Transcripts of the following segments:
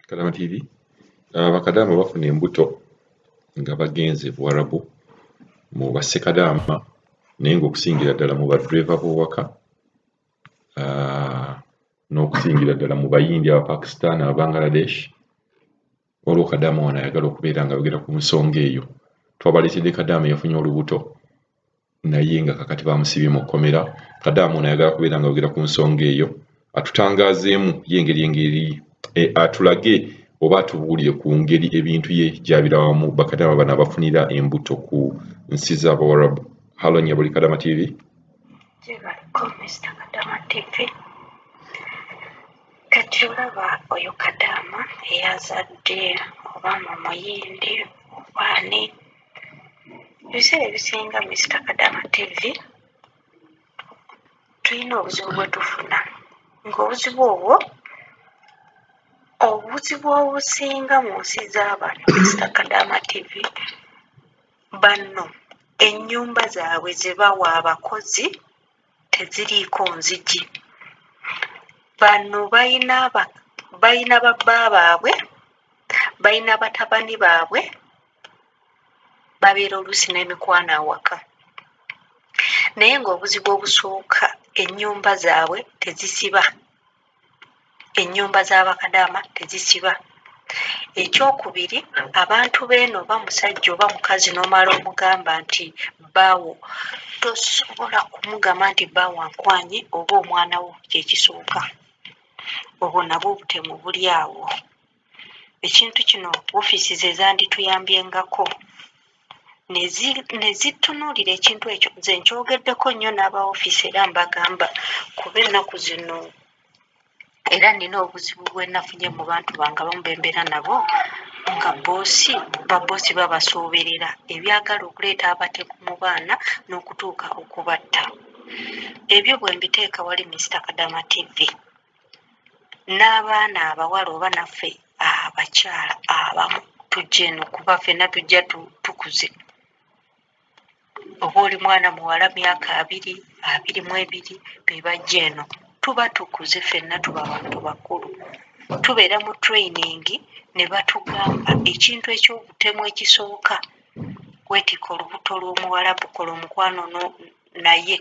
Kadama TV. Bakadaama bafuna embuto nga bagenze Buwarabu mu bassekadaama, naye ng'okusingira ddala mu baddereeva b'owaka, n'okusingira ddala mu Bayindi, Abapakistan, Ababangladesh. Waliwo kadaama wano ayagala okubeera ng'ayogera ku nsonga eyo. Twabaleetedde kadaama eyafunye olubuto naye nga kakati bamusibye mu kkomera. Kadaama ono ayagala kubeera ng'ayogera ku nsonga eyo, atutangaazeemu ye engeri atulage oba atubuulire ku ngeri ebintu ye gy'abirabamu bakadaama bano abafunira embuto ku nsi z'Abawarabu. Hallo nnyabo, Kadama TV. Gyebaliko, Mr Kadama TV. Kati olaba oyo kadaama eyazadde oba mu Muyindi oba ani, ebiseera ebisinga, Mr Kadama TV, tulina obuzibu bwe tufuna, ng'obuzibu obwo, obuzibu obusinga mu nsi z'abano, Mr Kadama TV, banno ennyumba zaabwe ze bawa abakozi teziriiko nzigi. Bano bayina babba baabwe, bayina batabani baabwe, babeera oluusi n'emikwano awaka, naye ng'obuzibu obusooka, ennyumba zaabwe tezisiba, ennyumba z'abakadaama tezisiba. Ekyokubiri, abantu beeno, oba musajja oba mukazi, n'omala omugamba nti bbaawo, tosobola kumugamba nti bbaawo ankwanye oba omwana wo. Kyekisooka, obwo nabwo obutemu buli awo. Ekintu kino ofiisi ze zandituyambyengako ne zitunuulira ekintu ekyo. Nze nkyogeddeko nnyo n'aba ofiisi, era mbagamba, kuba ennaku zino era nina obuzibu bwe nafunye mu bantu bange abamu bembeera nabo, nga boosi, baboosi babasooberera ebyagala okuleeta abatemu mu baana n'okutuuka okubatta. Ebyo bwe mbiteeka wali, Mr Kadama TV, n'abaana abawala oba naffe abakyala abamu tujja eno, kuba ffenna tujja tukuze, oba oli mwana muwala myaka 20, 22, be bajja eno, tuba tukuze ffenna, tuba bantu bakulu. Tubeera mu training ne batugamba ekintu eky'obutemu ekisooka: weetikka olubuto lw'omuwalabu, kola omukwano naye.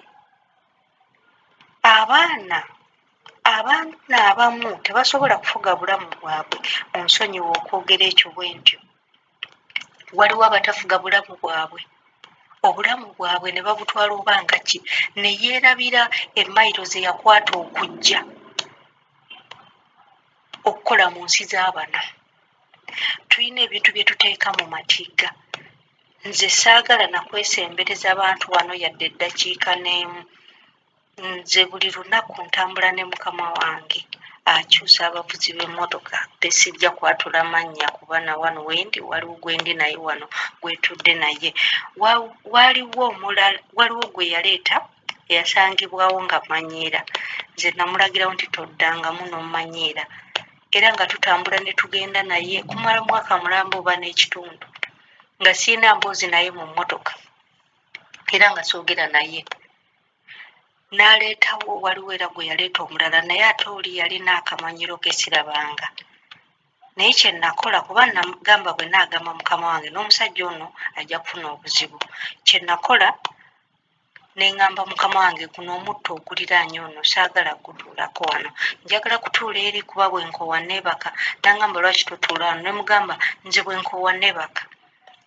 Abaana abamu tebasobola kufuga bulamu bwabwe. Munsonyiwe okwogera ekyo bwe ntyo. Waliwo abatafuga bulamu bwabwe, obulamu bwabwe ne babutwala oba nga ki, ne yeerabira emayiro ze yakwata okujja okukola mu nsi z'abano. Tulina ebintu bye tuteeka mu matigga. Nze saagala nakwesembereza bantu bano yadde eddakiika n'emu. Nze buli lunaku ntambula ne mukama wange akyusa abavuzi b'emmotoka, besijja kwatula mannya, kuba na wano wendi waliwo gwendi naye, wano gwetudde naye. Waliwo omulala, waliwo gwe yaleeta eyasangibwawo nga manyiira. Nze namulagirawo nti toddangamu n'omanyiira, era nga tutambula ne tugenda naye kumala mwaka mulamba oba n'ekitundu nga siina mboozi naye mu mmotoka, era nga soogera naye. N'aleetawo, waliwo era gwe yaleeta omulala, naye ate oli yalina akamanyiro ke sirabanga. Naye kye nakola, kuba nagamba bwe naagamba mukama wange n'omusajja ono ajja kufuna obuzibu, kye nakola ne ŋŋamba mukama wange, guno omutto oguliraanye ono saagala gutuulako wano, njagala kutuula eri, kuba bwe nkoowa neebaka. N'aŋŋamba, "Lwaki totuula wano?" Ne mugamba, "Nze bwe nkoowa neebaka,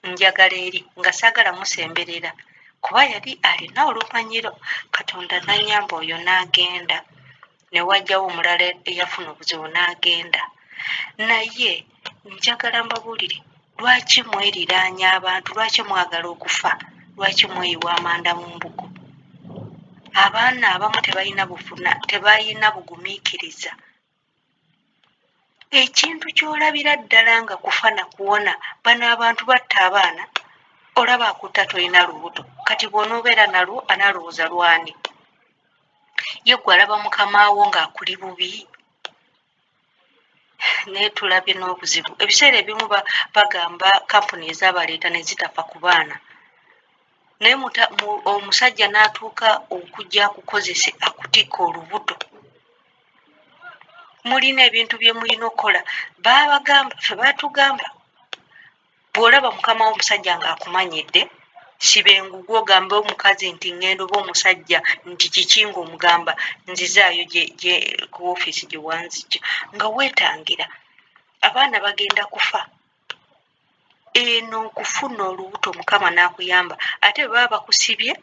njagala eri," nga saagala musemberera kuba yali alina olumanyiro. Katonda n'annyamba, oyo n'agenda, ne wajjawo omulala eyafuna obuzibu n'agenda. Naye njagala mbabuulire, lwaki mweriraanya abantu? Lwaki mwagala okufa? Lwaki mweyiwa amanda mu mbugo? Abaana abamu tebalina bufuna, tebalina bugumiikiriza. Ekintu ky'olabira ddala nga kufa na kuwona, bano abantu batta abaana. Olaba akutta tolina lubuto, kati bw'onoobeera nalwo anaalowooza lwani? Ye gwe alaba mukamaawo ng'akuli bubi, naye tulabye n'obuzibu. Ebiseera ebimu bagamba kampuni ezabaleeta ne zitafa ku baana, naye omusajja n'atuuka okujja akukozese, akutikka olubuto. Mulina ebintu bye mulina okukola. Baabagamba, ffe baatugamba, bw'olaba mukama w'omusajja ng'akumanyidde, siba engugu ogambe omukazi nti ŋŋenda, oba omusajja nti kiki ng'omugamba nzizaayo gye ku ofiisi gye wanzijja, nga weetangira. Abaana bagenda kufa. Eno okufuna olubuto Mukama n'akuyamba, ate bwe baba bakusibye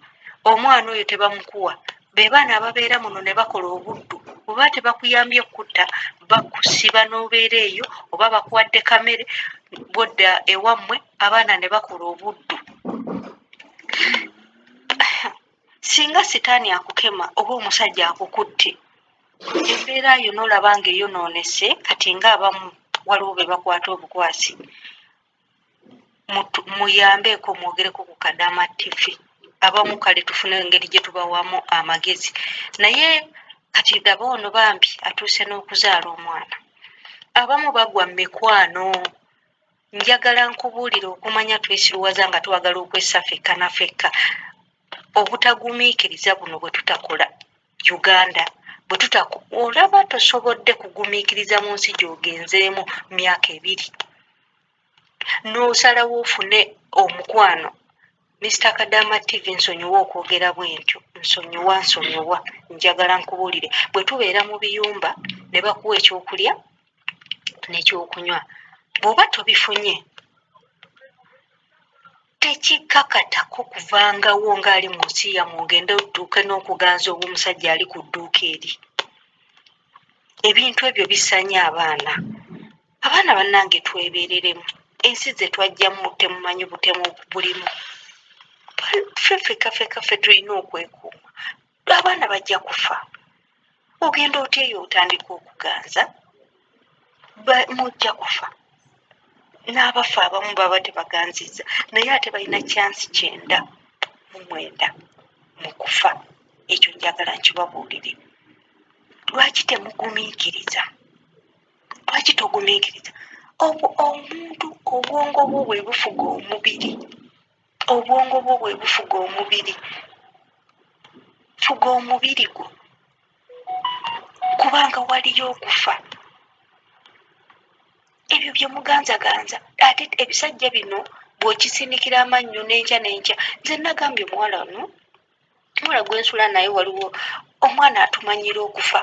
omwana oyo tebamukuwa. Be baana ababeera muno ne bakola obuddu, bwe baba tebakuyambye kutta, bakusiba n'obeera eyo, oba bakuwadde kamere, bw'odda ewammwe abaana ne bakola obuddu. Singa sitaani akukema oba omusajja akukutte, embeera yo n'olaba ng'eyonoonese, kati ng'abamu waliwo be bakwata obukwasi, muyambeeko mwogereko ku Kadaama TV. Abamu kale tufune engeri gye tubawamu amagezi, naye kati laba ono bambi atuuse n'okuzaala omwana. Abamu bagwa mu mikwano. Njagala nkubuulire okumanya twesiruwaza nga twagala okwessa fekka na fekka. Obutagumiikiriza buno bwe tutakola Uganda, bwe tutako, olaba tosobodde kugumiikiriza mu nsi gy'ogenzeemu myaka ebiri, n'osalawo ofune omukwano. Mister Kadaama TV, nsonyiwa okwogera bwentyo, nsonyiwa, nsonyiwa. Njagala nkubuulire, bwe tubeera mu biyumba ne bakuwa ekyokulya n'ekyokunywa, bw'oba tobifunye tekikakatako kuvangawo ng'ali mu nsi yammwe ogende otuuke n'okuganza ow'omusajja ali ku dduuka eri. Ebintu ebyo bisanya abaana. Abaana bannange twebereremu. Ensi ze twajjamu temumanyi butemu bulimu. Ffe ffekka ffekka ffe tulina okwekuuma. Abaana bajja kufa. Ogenda otya eyo otandika okuganza? Mujja kufa. N'abafa abamu baba tebaganzizza, naye ate balina chance 99 mu kufa. Ekyo njagala nkibabuulire. Lwaki temugumiikiriza? Lwaki togumiikiriza? Omuntu obwongo bwo bwe bufuga omubiri. Obwongo bwo bwe bufuga omubiri. Fuga omubiri gwo, kubanga waliyo okufa. Ebyo bye muganzaganza, ate ebisajja bino bw'okisindikira amannyo n'enkya n'enkya. Nze nagambye omuwala ono, omuwala gwe nsula naye, waliwo omwana atumanyira okufa,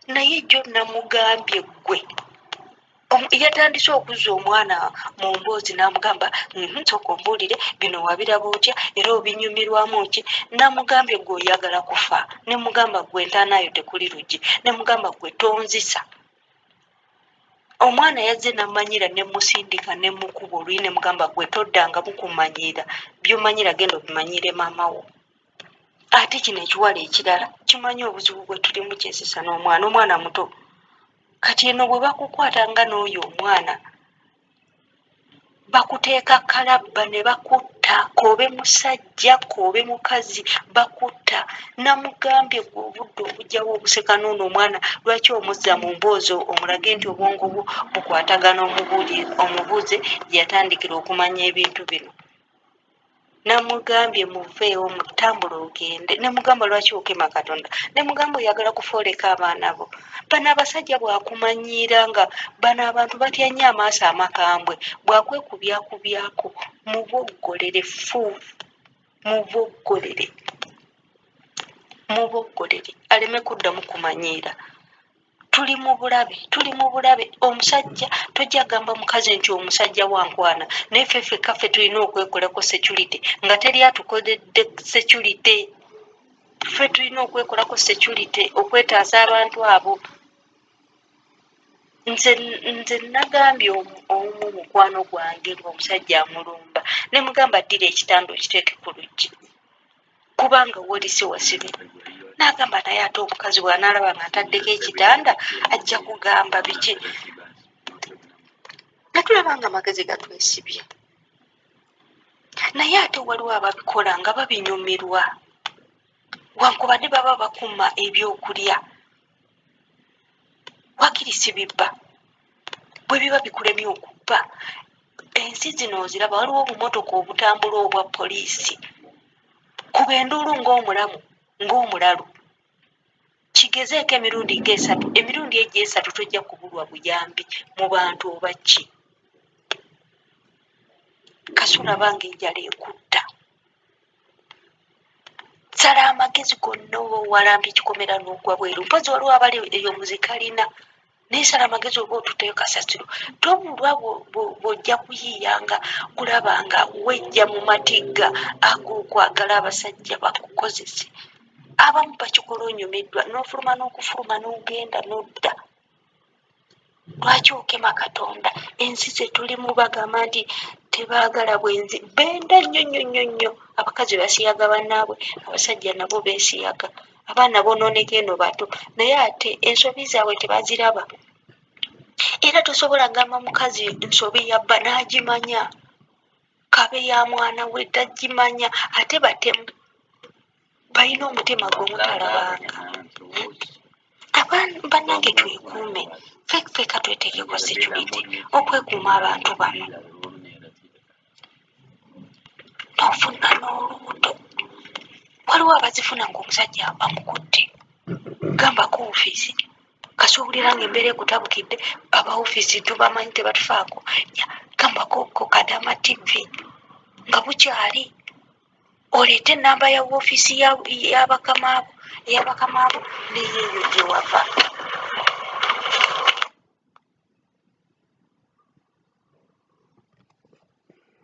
naye jjo namugambye ggwe yatandise okuzza omwana mu mboozi n'amugamba, nsooka ombuulire bino wabiraba otya era obinyumirwamu ki?" Namugambye, "Gwe oyagala kufa?" Ne mugamba, "Gwe entaanaayo tekuli luggi." Ne mugamba, "Gwe tonzisa." Omwana yazze namanyira, ne musindika ne mukuba oluyi, ne mugamba, "Gwe toddangamu kumanyira, by'omanyira genda obimanyire maama wo." Ate kino ekiwala ekirala kimanyi obuzibu bwe tulimu, kyesesa n'omwana, omwana muto. Kati eno bwe bakukwata nga n'oyo omwana, bakuteeka kalabba ne bakutta, k'obe musajja k'obe mukazi, bakutta. Namugambye, "Gwe obudde obujjawo obuseka n'ono omwana, lwaki omuzza mu mboozi omulage nti obwongo bwo bukwatagana?" Omubuuze gye yatandikira okumanya ebintu bino. Namugambye, "Muveewo, mutambula ogende." Ne mugamba, "Lwaki okema Katonda?" Ne mugamba, "Oyagala kufa oleka abaana bo?" Bano abasajja bw'akumanyiira nga bano abantu batya nnyo amaaso amakambwe, bw'akwekubyakubyako, muboggolere fu, muboggolere, muboggolere aleme kuddamu kumanyiira. Tuli mu bulabe, tuli mu bulabe. Omusajja tojja gamba mukazi nti omusajja wankwana, naye ffe ffekka ffe tulina okwekolako security nga teri atukoledde security. Ffe tulina okwekolako security okwetaasa abantu abo. Nze nagambye omu mukwano gwange ng'omusajja amulumba, ne mugamba, "Ddira ekitanda okiteeke ku luggi, kubanga woli si wasibe." N'agamba, "Naye ate omukazi bw'anaalaba nga ntaddeko ekitanda ajja kugamba biki?" Ne tulaba nga amagezi gatwesibye, naye ate waliwo ababikola nga babinyumirwa, wankubadde baba bakuma ebyokulya, wakiri si bibba. Bwe biba bikulemye okubba, ensi zino oziraba, waliwo obumotoka obutambula obwa poliisi, kuba enduulu ng'omulamu ng'omulalu. Kigezeeko emirundi ng'esatu, emirundi egyo esatu tojja kubulwa buyambi mu bantu oba ki. Kasi olaba ng'enjala ekutta. Sala amagezi gonna oba owalampye ekikomera n'ogwa bweru. Mpozzi waliwo abali eyo mu zikalina. Naye sala amagezi oba otutteyo kasasiro. Tobulwa bw'ojja kuyiiyanga kulaba nga wejja mu matigga ag'okwagala abasajja bakukozese. Abamu bakikola onyumiddwa n'ofuluma n'okufuluma n'ogenda n'odda. Lwaki okema Katonda? Ensi ze tulimu bagamba nti tebaagala bwenzi, benda nnyo nnyo nnyo nnyo. Abakazi basiyaga bannaabwe, abasajja nabo beesiyaga, abaana bonooneka eno bato, naye ate ensobi zaabwe tebaziraba. Era tosobola gamba mukazi nsobi ya bba n'agimanya, kabe ya mwana we tagimanya, ate batemu balina omutima gwe mutalabanga. Bannange twekuume, ffeka tweteekeko security okwekuuma abantu bano. N'ofuna n'olubuto, waliwo abazifuna ng'omusajja amukutte, gamba ku ofiisi kasi owulira ng'embeera ekutabukidde, aba ofiisi tubamanyi tebatufaako, gambako ku Kadama TV nga bukyali, oleete ennamba ya woofiisi y'abakamaabo ey'abakamaabo neyeeyo gye wava.